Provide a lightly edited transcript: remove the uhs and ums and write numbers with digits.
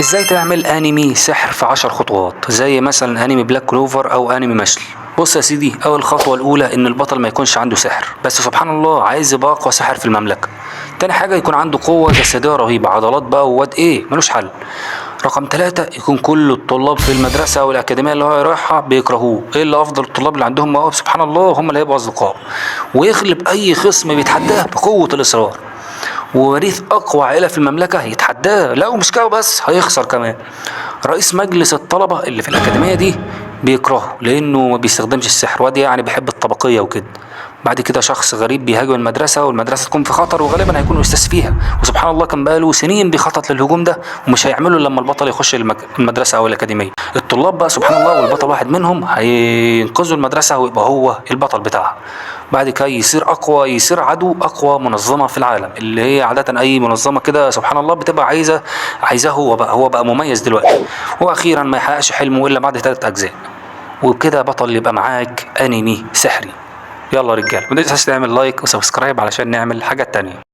ازاي تعمل انمي سحر في 10 خطوات زي مثلا انمي بلاك كلوفر او انمي ماشل. بص يا سيدي، اول خطوة الاولى ان البطل ما يكونش عنده سحر، بس سبحان الله عايز يبقى اقوى ساحر في المملكة. تاني حاجة يكون عنده قوة جسدية رهيبة، عضلات بقى وواد ايه ملوش حل. رقم 3 يكون كل الطلاب في المدرسة او الاكاديمية اللي هو رايحها بيكرهوه، ايه اللي افضل الطلاب اللي عندهم مواهب سبحان الله هم اللي هيبقوا اصدقاء، ويغلب اي خصم بيتحداه بقوة الاصرار. ووريث اقوى عائلة في المملكة يتحداه، لا ومش كده بس هيخسر كمان. رئيس مجلس الطلبة اللي في الاكاديمية دي بيكرهه لانه ما بيستخدمش السحر، وادي يعني بيحب الطبقية وكده. بعد كده شخص غريب بيهاجم المدرسة والمدرسة تكون في خطر وغالبا هيكون استاذ فيها، وسبحان الله كان بقاله سنين بيخطط للهجوم ده ومش هيعمله لما البطل يخش المدرسة او الاكاديمية. الطلاب بقى سبحان الله والبطل واحد منهم هينقذوا المدرسة ويبقى هو البطل بتاعها. بعد كده يصير اقوى، يصير عدو اقوى منظمة في العالم، اللي هي عادة اي منظمة كده سبحان الله بتبقى عايزاه هو بقى، هو بقى مميز دلوقتي. واخيرا ما يحققش حلمه الا بعد 3 اجزاء، وبكده بطل يبقى معاك انمي سحري. يلا رجاله ما تنساش تعمل like و subscribe علشان نعمل حاجات تانية.